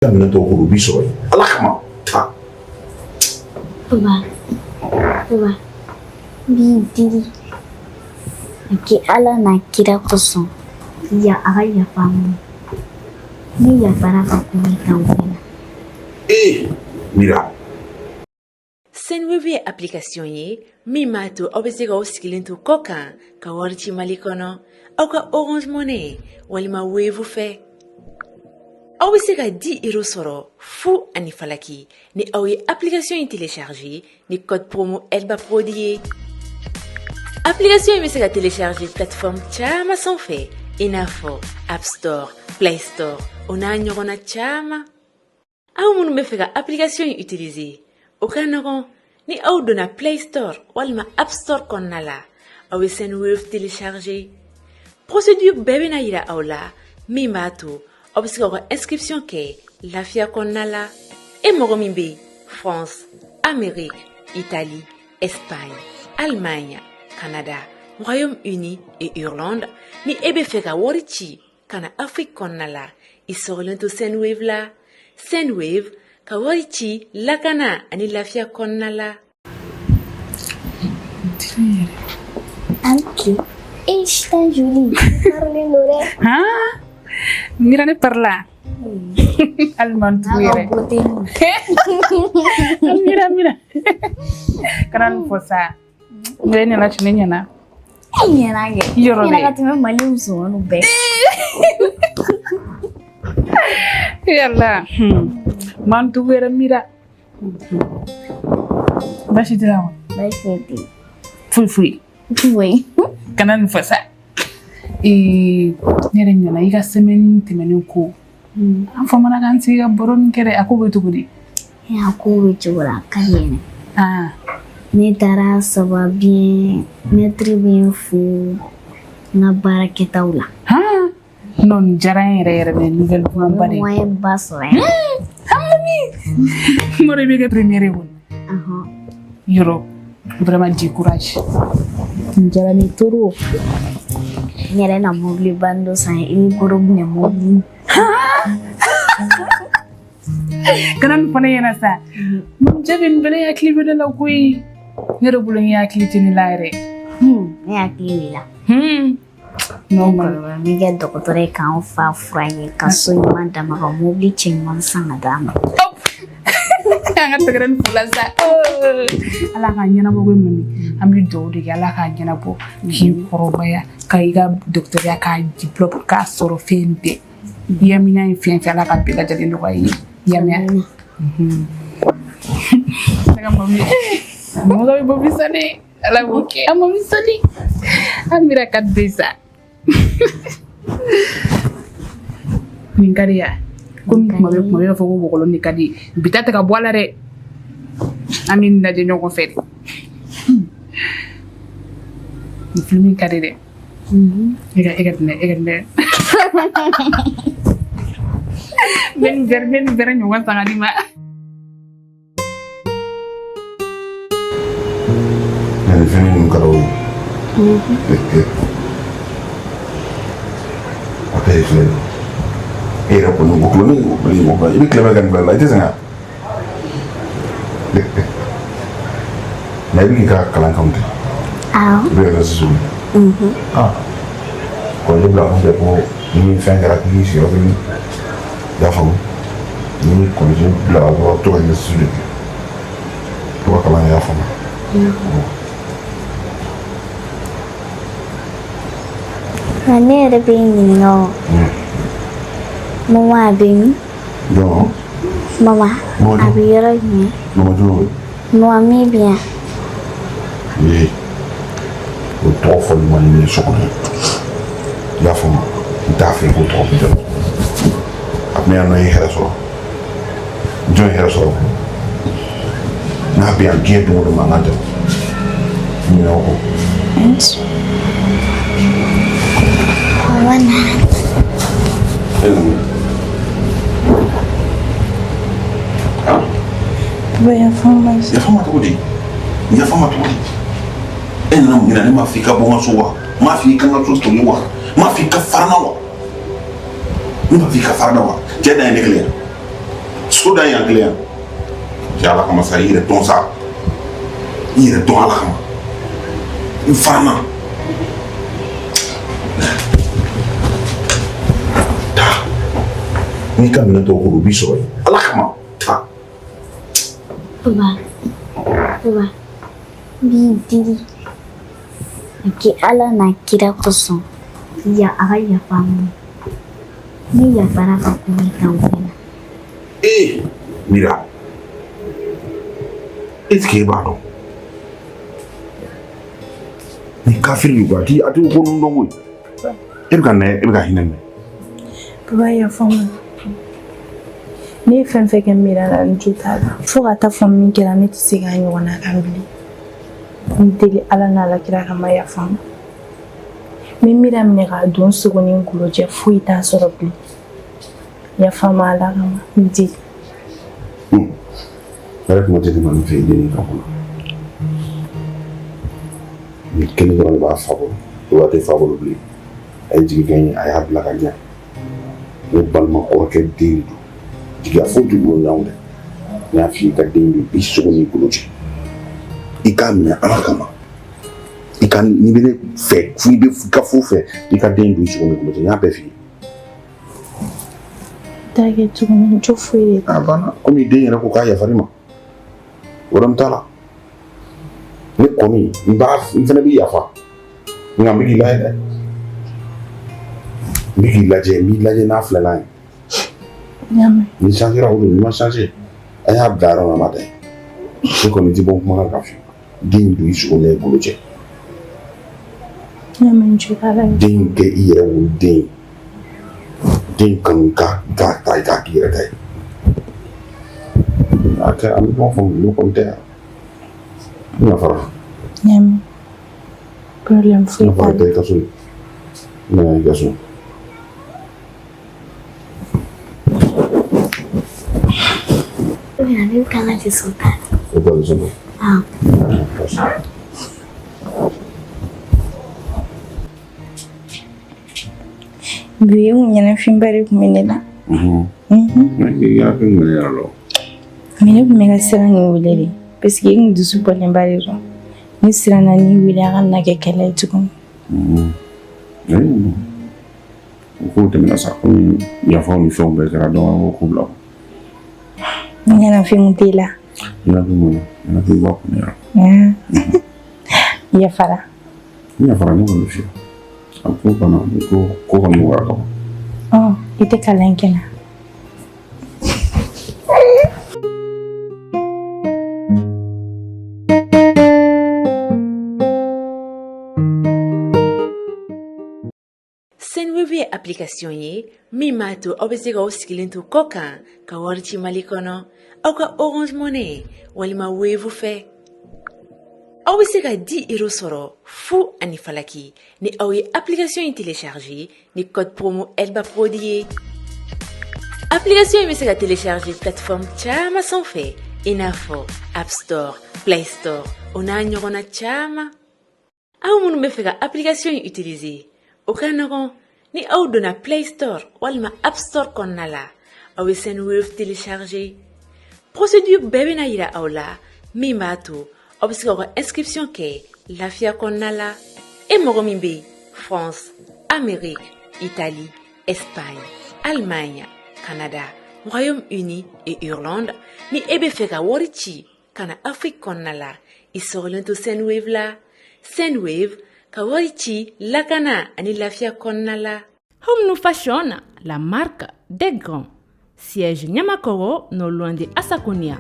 Ka minɛn tɔw ko u b'i sɔrɔ yen. Ala kama, taa. Baba, baba, n b'i deli a kɛ Ala n'a kira kosɔn, ya a ka yafa n ma. Ne yafara ka ko bɛɛ k'aw bɛɛ la. Ee Mira. Sendwave ye application ye min b'a to aw bɛ se k'aw sigilen to kɔ kan ka wari ci Mali kɔnɔ aw ka Orange Money walima Wave fɛ. Aw bɛ se ka 10 euros sɔrɔ fu ani falaki ni aw ye application in télécharger ni code promo Elba Prod ye. Application in bɛ se ka télécharger plateforme caman sanfɛ i n'a fɔ App Store, Play Store o n'a ɲɔgɔnna caman. Aw minnu bɛ fɛ ka application in utiliser, o ka nɔgɔn. Ni aw donna Play Store walima App Store kɔnɔna la, aw bɛ Sendwave télécharger. Procédure bɛɛ bɛna yira aw la min b'a to aw bɛ se k'aw ka inscription kɛ lafiya kɔnɔna la. E mɔgɔ min bɛ France, Amérique, Italie, Espagne, Allemagne, Canada, Royaume-Uni et Irlande, ni e bɛ fɛ ka wari ci ka na Afrique kɔnɔna la, i sɔgɔlen to Sendwave la. Sendwave, ka wari ci lakana ani lafiya kɔnɔna la. Anki, e sitan joli parilen don dɛ. Han, Mira, ne parila. Hali man tugu yɛrɛ. Mira, Mira. Kana nin fɔ sa. Mira, i nana ci ne ɲɛna. E ɲɛna kɛ. Yɔrɔ dɛ. Ka tɛmɛ Mali musomaninw bɛɛ. Yala. Man tugu yɛrɛ, Mira. Baasi t'i la wa? Baasi foyi tɛ yen. Foyi foyi. Foyi. Kana nin fɔ sa. Ee, ne yɛrɛ ɲɛna i ka semaine tɛmɛnen ko. An famana k'an sigi ka baro nin kɛ dɛ, a ko bɛ cogo di? A ko bɛ cogo la, a ka ɲi yɛrɛ. Ah. Ne taara, ça va bien, maître bɛ n fo n ka baara kɛtaw la. Han! Non, nin diyara n yɛrɛ yɛrɛ de, nouvelle dumanba de. Moyen ba sɔrɔ yan. N b'a dɔn i bɛ kɛ première ye kɔni. Yɔrɔ, vraiment, du courage. Nin diyara n ye trop. N yɛrɛ na mobiliba dɔ san i ni koro minɛ mobili. Kana nin fɔ ne ɲɛna sa. Mun jaabi nin bɛɛ, ne hakili bɛ ne la koyi. Ne yɛrɛ bolo, n hakili tɛ ne la yɛrɛ. Ne hakili b'i la. Non, ne kɔrɔbaya, n bɛ kɛ dɔgɔtɔrɔ ye k'an fa furakɛ, ka so ɲuman d'a ma, ka mobili cɛ ɲuman san ka d'a ma. An ka tɛgɛrɛ nin fila sa. Ala k'a ɲɛnabɔ ko mami. An bɛ dugawu de kɛ, Ala k'a ɲɛnabɔ, k'i kɔrɔbaya, ka i ka dɔgɔtɔrɔya k'a diplôme k'a sɔrɔ fɛn bɛɛ. Yamina ye fɛn fɛn, Ala ka bɛɛ lajɛlen nɔgɔya i ye. Yamina. Ne ka mami. Mɔgɔ bɛ bɔ bisani. Ala b'o kɛ. An mami sali. An mira ka den sa. Nin ka di ya. Komi kuma bɛɛ kuma bɛɛ i b'a fɔ ko wɔgɔlɔ nin ka di. Bi ta tɛ ka bɔ a la dɛ. An bɛ nin lajɛ ɲɔgɔn fɛ de. Nin film ka di dɛ. E ka ne. N bɛ nin verre ɲɔgɔn san ka d'i ma. Nin fini ninnu ka d'aw ye. A bɛɛ ye filɛ e yɛrɛ kɔni o kulo ni o i bɛ tile bɛɛ kɛ nin bɛɛ la, i tɛ sɛgɛn nka i bɛ k'i ka kalan kanu tɛ. Awɔ. I bɛ ka sisan. Ah. Kɔni bila kun tɛ ko ni fɛn kɛra k'i k'i sigiyɔrɔ kelen, i y'a faamu, ni kɔni bila dɔrɔn to ka ɲɛsi de kɛ, to ka kalan kɛ, i y'a faamu. Nka ne yɛrɛ bɛ n ɲininka o. Mama, a bɛ min? Jɔn? Mama, a bɛ yɔrɔ jumɛn? Mama jumɛn? Mama min bɛ yan. Ee, o tɔgɔ fɔli man di ne ye so kɔnɔ yan, i y'a faamu, n t'a fɛ k'o tɔgɔ fɔ. A tun bɛ yan nɔ, i ye hɛrɛ sɔrɔ, jɔn ye hɛrɛ sɔrɔ n'a bɛ yan? Diɲɛ don o don mankan tɛ ɲinɛ o kɔ. Mama na. Baba, yafa n ma. Yafa ma cogo di? Yafa ma cogo di? E nana mun na? Ne m'a f'i ka bɔ n ka so wa? N m'a f'i ka n ka so to yen wa? N m'a f'i ka fara n na wa? Ne m'a f'i ka fara n na wa? Cɛ dan ye ne kelen ye. So da yan kelen yan. Cɛ, Ala kama sa, i yɛrɛ dɔn sa, i yɛrɛ dɔn Ala kama, i fara na taa n'i ka minɛn tɔw ko don, u b'i sɔrɔ yen. Ala kama, taa. Papa, papa, n b'i deli a kɛ Ala n'a kira kosɔn, ya a ka yafa n ma. Ne yafara ka ko bɛɛ kan bɛɛ la. Ee Mira, est ce que e b'a dɔn ni kafiri don, a ti a ti ko ninnu dɔn koyi. E bɛ ka nɛ, e bɛ ka hinɛ minɛ. Papa, yafa n ma. Ne ye fɛn fɛn kɛ Mira la, n jo t'a la. Fo ka taa fɔ min kɛra, ne tɛ se k'a ɲɔgɔnna kan bilen. N deli Ala n'a la kira kama, yafa n ma. N bɛ Mira minɛ k'a don n sogo ni n golo cɛ, foyi t'a sɔrɔ bilen. Yafa n ma Ala kama, n deli. Yɛrɛ kuma tɛ tɛmɛ nin fɛ i den ka kɔnɔ. Nin kelen dɔrɔn de b'a fa bolo, o tɛ fa bolo bilen. A ye jigi kɛ n ye, a y'a bila ka ɲɛ. Ne balima kɔrɔkɛ den de don. Jigiya foyi t'u bolo ɲɔgɔn dɛ. N y'a f'i ye, ka den don i sogo n'i golo cɛ. I k'a minɛ Ala kama. I ka n'i bɛ ne fɛ, f'i bɛ i ka fu fɛ, i ka den don i sogo n'i golo cɛ. N y'a bɛɛ f'i ye. T'a kɛ tuguni, jo foyi de t'a. A banna, komi den yɛrɛ ko k'a yafar'i ma. Wɛrɛ t'a la. Ne kɔni, n b'a n fana b'i yafa. Nka n bɛ k'i lajɛ dɛ. N bɛ k'i lajɛ, n b'i lajɛ n'a filanan ye. N y'a mɛn. Ni changera o don, ni ma changer, an y'a bila yɔrɔ min na, an b'a da yen. Ne kɔni ti bɔ n kuma kan k'a f'i ye. Den don i sogo n'i golo cɛ. N y'a mɛn, n jo t'a la. Den kɛ i yɛrɛ woloden ye. Den kanu, ka k'a ta, i k'a k'i yɛrɛ ta ye. A kɛ an bɛ ɲɔgɔn faamu, n'o kɔni tɛ yan. N yafara. N y'a mɛn. Problème N foyi t'a yafara, la. taa i ka so. N nana i ka so. Ne bɛ kan ka leçon ta. O bɛ leçon ta. Awɔ. Bi e kun ɲɛnafinba de kun bɛ ne la. I y'a kɛ mun yɛrɛ la? Mais ne kun bɛ ka siran k'i wele de. Parce que e kun dusu bɔlenba de don. Ne siranna n'i wele a kana kɛ kɛlɛ ye tuguni. O ko tɛmɛna sa, komi yafaw ni fɛnw bɛɛ kɛra, donc an k'o ko bila. Ɲɛnafin kun t'e la. Ɲɛnafin mun, ɲɛnafin b'a kun yɛrɛ. Yafara. N yafara, ne kɔni fiyewu. A ko banna, ko ko kɔni nɔgɔyara ka ban. Ɔ, i tɛ kalan kɛ na. Sendwave ye application ye min b'a to aw bɛ se k'aw sigilen to kɔ kan ka wari ci Mali kɔnɔ aw ka Orange Money walima Wave fɛ. Aw bɛ se ka 10 euros sɔrɔ fu ani falaki ni aw ye application in télécharger ni code promo Elba Prod ye. Application in bɛ se ka télécharger plateforme caman sanfɛ i n'a fɔ App Store, Play Store o n'a ɲɔgɔnna caman. Aw minnu bɛ fɛ ka application in utiliser, o ka nɔgɔn. Ni aw donna Play Store walima App Store kɔnɔna la, aw bɛ Sendwave télécharger. Procédure bɛɛ bɛna yira aw la min b'a to aw bɛ se k'aw ka inscription kɛ lafiya kɔnɔna la. E mɔgɔ min bɛ France, Amérique, Italie, Espagne, Allemagne, Canada, Royaume-Uni et Irlande, ni e bɛ fɛ ka wari ci ka na Afrique kɔnɔna la, i sɔgɔlen to Sendwave la. Sendwave, ka wari ci lakana ani lafiya kɔnɔna la. Home New Fashion, la marque des grands. Siège Niamakoro, non loin de Assakonia.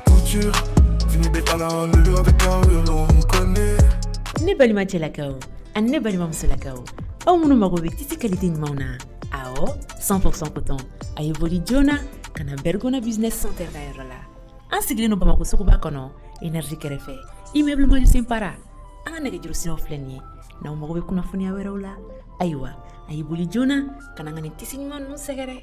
Couture, avec un on connaît. Ne balima cɛlakaw ani ne balima musolakaw, aw minnu mago bɛ tissu qualité ɲumanw na, awɔ, 100% coton, a ye boli joona ka na Bergona Business Center ka yɔrɔ la. An sigilen don Bamakɔ suguba kɔnɔ, énergie kɛrɛfɛ, immeuble Majusen para. An ka nɛgɛjuru siraw filɛ nin ye n'aw mago bɛ kunnafoniya wɛrɛw la. Ayiwa, a ye boli joona ka na an ka nin tissu ɲuman ninnu sɛgɛrɛ.